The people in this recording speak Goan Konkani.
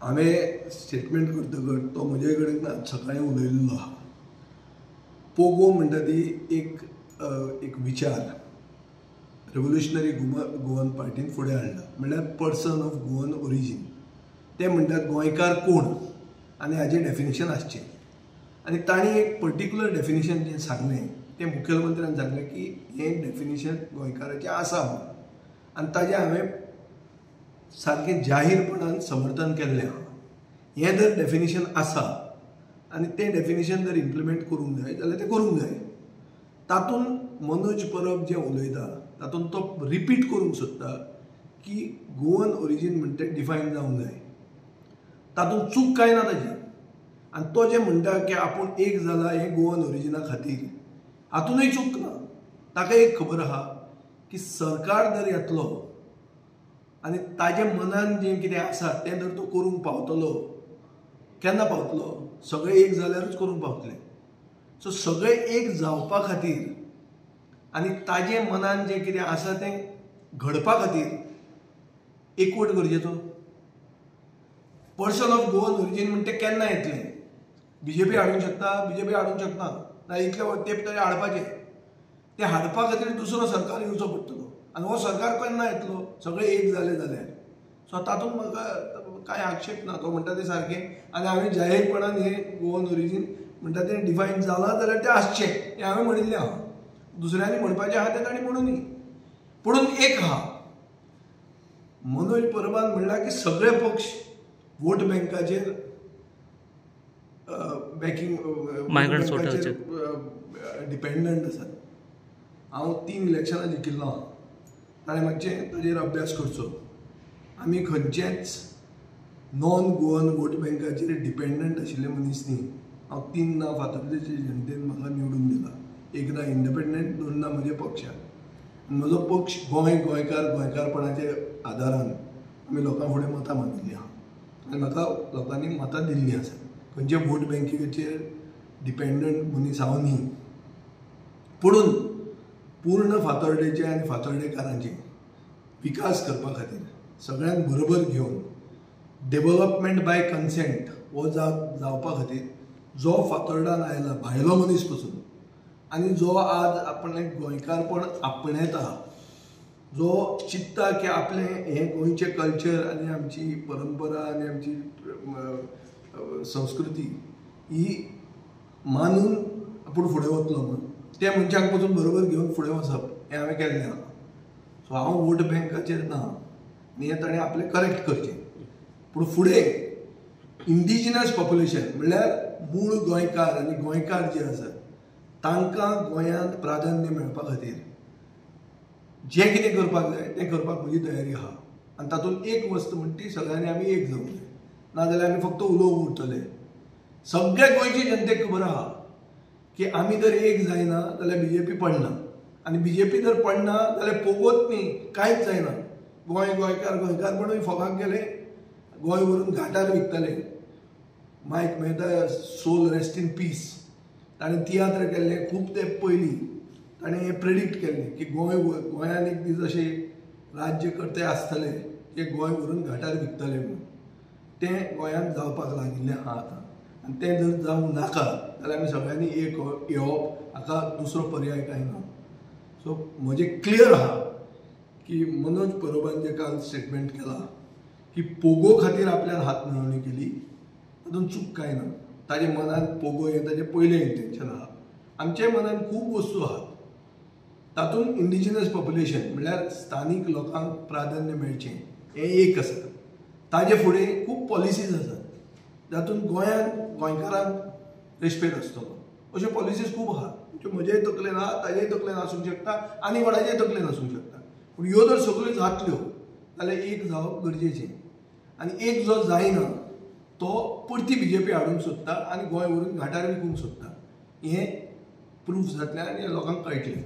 हांवें स्टेटमेंट करतकच तो म्हजे कडेन सकाळीं उलयल्लो आहा. पोगो म्हणटा ती एक एक विचार रेवोल्युशनरी गोवन पार्टीन फुडें हाडला, म्हणल्यार पर्सन ऑफ गोवन ओरिजीन. ते म्हणटात गोंयकार कोण आनी हाजें डेफिनेशन आसचें. आनी तांणी एक पर्टिक्युलर डेफिनेशन जें सांगलें तें मुखेलमंत्र्यान सांगलें की हें डेफिनेशन गोंयकाराचें आसा म्हणून, आनी ताजें हांवें सारकें जाहीरपणान समर्थन केल्लें आहा. हें जर डेफिनेशन आसा आनी तें डेफिनेशन जर इम्प्लिमेंट करूंक जाय जाल्यार तें करूंक जाय. तातूंत मनोज परब जें उलयता तातूंत तो रिपीट करूंक सोदता की गोवन ओरिजीन म्हणटा तें डिफायन जावंक जाय. तातूंत चूक कांय ना ताजी. आनी तो जें म्हणटा की आपूण एक जाला हें गोवन ओरिजिना खातीर, हातूनय चूक ना. ताका एक खबर आहा की सरकार जर येतलो आनी ताजे मनान जें कितें आसा तें जर तो करूंक पावतलो, केन्ना पावतलो? सगळे एक जाल्यारूच करूंक पावतले. सो सगळे एक जावपा खातीर आनी ताजे मनान जें कितें आसा तें घडपा खातीर एकवट गरजेचो. पर्सन ऑफ गोवन ओरिजीन म्हणटा केन्ना येतलें? बीजेपी हाडूंक शकता? बीजेपी हाडूंक शकना. ना इतले तेंप तरी हाडपाचें. तें हाडपा खातीर दुसरो सरकार येवचो पडटलो आनी हो सरकार केन्ना येतलो? सगळे एक जाले जाल्यार. सो तातूंत म्हाका कांय आक्षेप ना. तो म्हणटा तें सारकें. आनी हांवें जाहीरपणान हें गोवन ओरिजीन म्हणटा तें डिफायन जालां जाल्यार तें आसचें हें हांवें म्हणिल्लें आहा. दुसऱ्यांनी म्हणपाचें आहा तें तांणी म्हणूनी. पुणून एक आहा, मनोज परबान म्हणलां की सगळे पक्ष वोट बँकाचेर बॅकिंग डिपेंडंट आसात. हांव 3 इलेक्शनां जिखिल्लो आहा. ताणें मातशें ताजेर अभ्यास करचो. आमी खंयचेच नॉन गोवन वोट बँकाचेर डिपेंडंट आशिल्ले मनीस न्ही. हांव 3 फातोर्डेचे जनतेन म्हाका निवडून दिला. 1 इंडिपेंडंट, 2 म्हज्या पक्षान. म्हजो पक्ष गोंय गोंयकार गोंयकारपणाच्या आदारान आमी लोकां फुडें मतां मागिल्लीं आहा आनी म्हाका लोकांनी मतां दिल्लीं आसा. खंयच्या वोट बँकेचेर डिपेंडंट मनीस हांव न्ही. पुणून पूर्ण फातोर्डेचे आनी फातोर्डेकारांचे विकास करपा खातीर सगळ्यांक बरोबर घेवन डेवलपमेंट बाय कन्सेंट हो जावपा खातीर जो फातोर्डान आयला भायलो मनीस पसून आनी जो आज आपणें गोंयकारपण आपणयता, जो चिंत्ता की आपलें हें गोंयचें कल्चर आनी आमची परंपरा आनी आमची संस्कृती ही मानून आपूण फुडें वतलो म्हणून त्या मनशांक पसून बरोबर घेवन फुडें वचप हें हांवें केल्लें आहा. सो हांव वोट बँकाचेर ना आनी हें ताणें आपलें करेक्ट करचें. पूण फुडें इंडिजिनस पॉप्युलेशन म्हणल्यार मूळ गोंयकार आनी गोंयकार जे आसात तांकां गोंयांत प्राधान्य मेळपा खातीर जें कितें करपाक जाय तें करपाक म्हजी तयारी आहा. आनी तातूंत एक वस्त म्हणटा ती सगळ्यांनी आमी एक जावंक जाय, नाजाल्यार आमी फक्त उलोवंक उरतले. सगळे गोंयचे जनतेक खबर आहा की आमी जर एक जायना जाल्यार बीजेपी पडना आनी बीजेपी जर पडना जाल्यार पोगोत न्ही, कांयच जायना. गोंय गोंयकार गोंयकारपणूय फोगाक गेलें, गोंय व्हरून घाटार विकतले. Mike Mehta soul rest in peace, ताणें तियात्र केल्ले खूब तेंप पयलीं. ताणें हें प्रेडिक्ट केल्लें की गोंय गोंयान एक दीस अशें राज्यकर्ते आसतले जे गोंय व्हरून घाटार विकतले म्हणून. तें गोंयांत जावपाक लागिल्लें आहा आतां. आनी तें जर जावंक नाका जाल्यार आमी सगळ्यांनी एक येवप, हाका दुसरो पर्याय कांय ना. सो म्हजें क्लियर आहा की मनोज परबान जें काल स्टेटमेंट केलां की पोगो खातीर आपल्यान हात मेळोवणी केली, तातूंत चूक कांय ना. ताजे मनान पोगो हें ताजें पयलें इंटेन्शन आहा. आमच्या मनान खूब वस्तू आहात. तातूंत इंडिजिनस पॉप्युलेशन म्हणल्यार स्थानीक लोकांक प्राधान्य मेळचें हें एक आसा. ताजे फुडें खूब पॉलिसीज आसात जातूंत गोंयांत गोंयकारांक रेस्पेद आसतलो. अश्यो पॉलिसीज खूब आहात ज्यो म्हजेय तकलेन आहा, ताजेय तकलेन आसूंक शकता आनी कोणाचेय तकलेन आसूंक शकता. पूण ह्यो जर सगल्यो जातल्यो जाल्यार एक जावप गरजेचें. आनी एक जो जायना तो परती बीजेपी हाडूंक सोदता आनी गोंय व्हरून घाटार विकूंक सोदता. हें प्रूफ जातलें आनी लोकांक कळटलें.